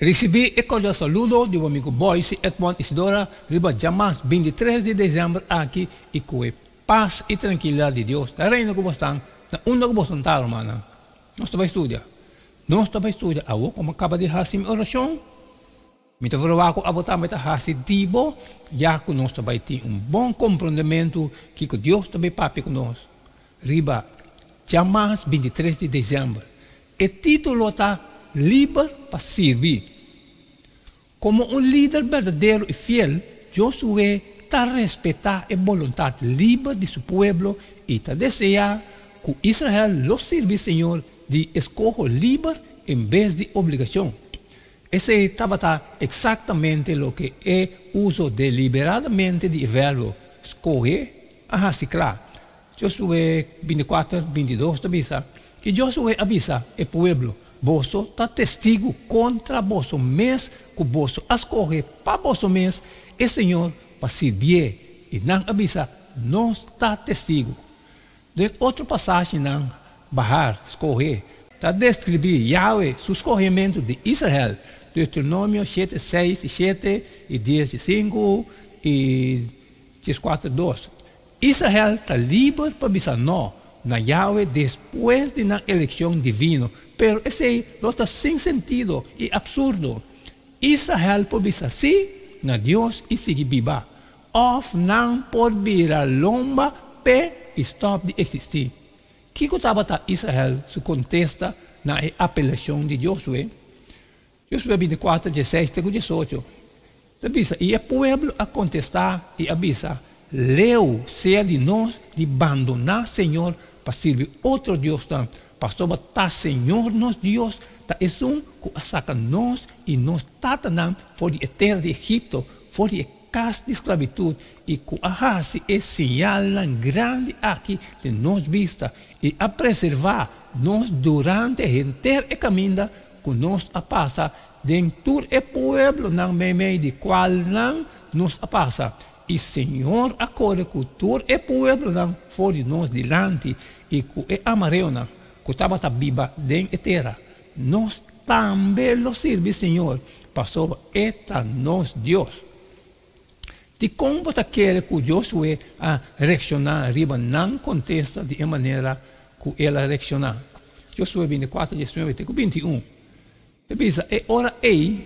Risibí e kordial saludo di bo amigu Boyce Edmond Isidora riba djamas 23 di desèmber aki i ku e pas i trankilidat di Dios ta reina ku bosnan na unda ku bosnan ta, rumannan. Nos ta bai studia. Nos ta bai studia awor ku mi a kaba di hasi mi orashon. Mi ta proba ku abo tambe ta hasi di bo, ya ku nos ta bai tin un bon komprondementu kiko Dios ta bai papia ku nos riba djamas 23 di desèmber. E título ta Liber pa Sirbi. Komo un lider berdadero i fiel, Josué ta respetá e boluntat liber di su pueblo i ta deseá ku Israel lo sirbi Señor di eskoho liber en bes di obligashon. Esei tabata eksaktamente loke e uso deliberadamente di e verbo skohe a hasi kla. Josué 24, 22 ta bisa, I Josué a bisa e pueblo, Boso ta testigu kontra boso mes ku boso a skohe pa boso mes e señor pa sirbié. I nan a bisa, Nos ta testigu. Den otro pasashinan, bahar, skohe, ta deskribí Yahweh su skohementu di Israel, Deuteronomio 7, 6 i 7 i 10, 5 i 14, 2. Israel ta liber pa bisa nò na Yahweh despues di nan elekshon divino, pero esei lo ta sin sentido i apsurdo. Israel por bisa sí na Dios i sigui biba, òf nan por bira lomba p'e i stòp di eksistí. Kiko tabata Israel su kontesta na e apelashon di Josué? Josué 24, 16 te ku 18 ta bisa, I e pueblo a kontestá i a bisa, Leu sea di nos di bandoná señor pa sirbi otro diosnan, pasobra ta señor nos Dios ta esun ku a saka nos i nos tatanan for di e tera di Egipto, for di e kas di sklabitut, i ku a hasi e siñalnan grandi aki den nos bista i a preservá nos durante henter e kaminda ku nos a pasa den tur e pueblonan meimei di kualnan nos a pasa, i señor a kore ku tur e pueblonan for di nos dilanti i ku e amareonan ku tabata biba den e tera. Nos tambe lo sirbi señor, pasobra e ta nos Dios. Dikon bo ta kere ku Josué a reakshoná riba nan kontesta di e manera ku el a reakshoná? Josué 24, 19 te ku 21 ta bisa, E ora ei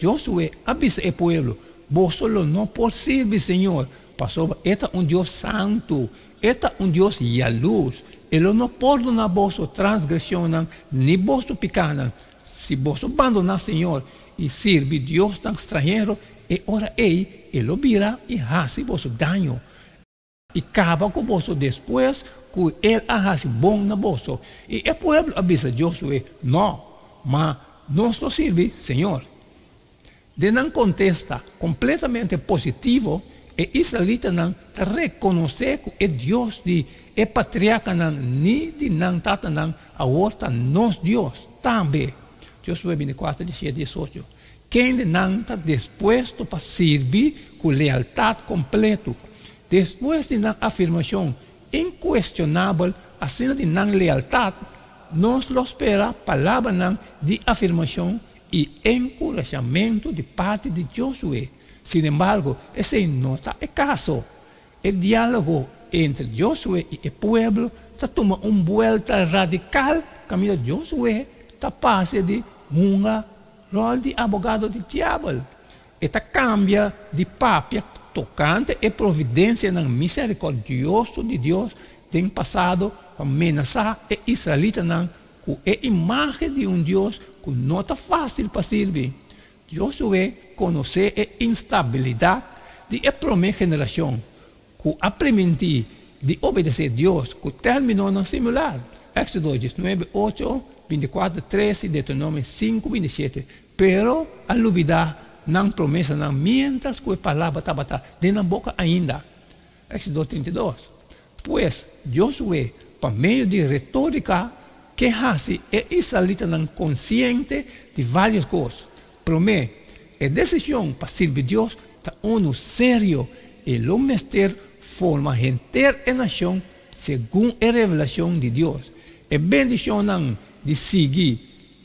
Josué a bisa e pueblo, Boso lo no por sirbi señor, pasobra e ta un Dios santu, e ta un Dios yalurs, e lo no pordoná boso transgreshonnan ni boso pikánan. Si boso bandoná señor i sirbi diosnan stranhero, e ora ei e lo bira i hasi boso daño, i kaba ku boso despues ku el a hasi bon na boso. I e pueblo a bisa Josué, Nò, ma nos lo sirbi señor. Den nan kontesta kompletamente positivo, e israelitanan ta rekonosé ku e Dios di e patriarkanan ni di nan tatanan awor ta nos Dios tambe. Josué 24, 17, 18. Kende nan ta dispuesto pa sirbi ku lealtat kompleto. Despues di nan afirmashon inkuestionabel asina di nan lealtat, nos lo spera palabranan di afirmashon i enkurashamentu di parti di Josué. Sinembargo, esei no ta e kaso. E diálogo entre Josué i e pueblo ta tuma un buelta radikal kaminda Josué ta pasa di hunga ròl di abogado di diabel. E ta kambia di papia tokante e providensianan miserikòrdioso di Dios den pasado pa menasá e israelitanan ku e imágen di un Dios ku no ta fásil pa sirbi. Josué konosé e instabilidat di e promé generashon ku a primintí di obedesé Dios ku términonan similar, Éksodo 19, 8, 24, 3 i Deuteronomio 5, 27, pero a lubidá nan promesanan miéntras ku e palabra tabata den nan boka ainda, Éksodo 32. Pues, Josué, pa medio di retórika, ke hasi e israelitanan konsiente di vários kos. Promé, e desishon pa sirbi Dios ta unu serio i lo mester forma henter e nashon segun e revelashon di Dios. E bendishonnan di sigui.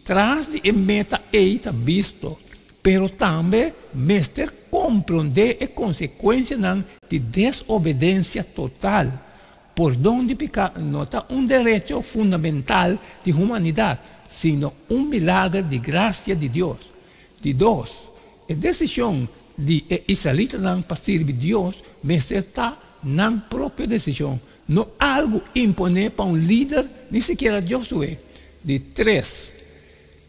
tras di e meta ei ta bisto, pero tambe mester komprondé e konsekuensianan di desobedensia total. Pordon di piká no ta un derecho fundamental di humanidat, sino un milager di grasia di Dios. Di dos, e desishon di e israelitanan pa sirbi Dios mester ta nan propio desishon, no algu imponé pa un lider, ni sikiera Josué. Di tres,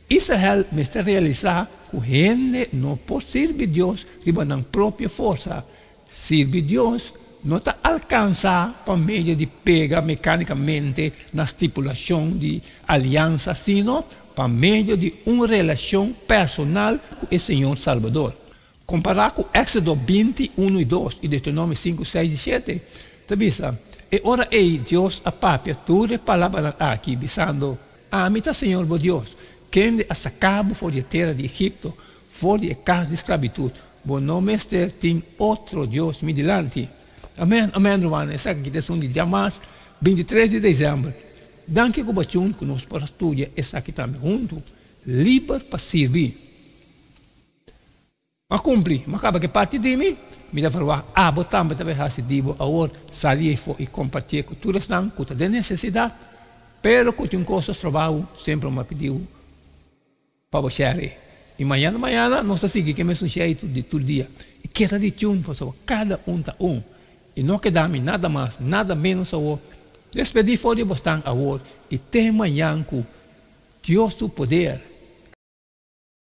Israel mester realisá ku hende no por sirbi Dios riba nan propio forsa. Sirbi Dios no ta alkansá pa medio di pega mekanikamente na stipulashon di aliansa, sino pa medio di un relashon personal ku e Señor Salbador. Kompará ku Éksodo binti, unu i dos i Deuteronomio sinku, seis i shete, ta bisa, E ora ei Dios a papia tur e palabranan aki, bisando, Ami ta Señor bo Dios, kende a saka bo for di e tera di Egipto, for di e kas di sklabitut. Bo no mester tin otro dios mi dilanti. Amen, amen rumannan, esaki ta esun di djamas 23 di desèmber. Danki ku bo a tune ku nos por a studia esaki tambe huntu, Liber pa Sirbi. M'a kumpli, m'a kaba ku e parti di mi, mi ta verwagt abo tambe ta bai hasi di bo awor, sali eifo i kompartié ku tur esnan ku ta den nesesidat, pero ku tin un kos ta stroba bo, semper m'a pidi bo pa bo share. I mañana mañana nos ta sigui ku e mesun sheitu di tur dia. I keda di tune pasobra kada un ta un. I no keda mi nada mas, nada ménos awor. Despedí for di bosnan awor i te mañan ku Dios su poder.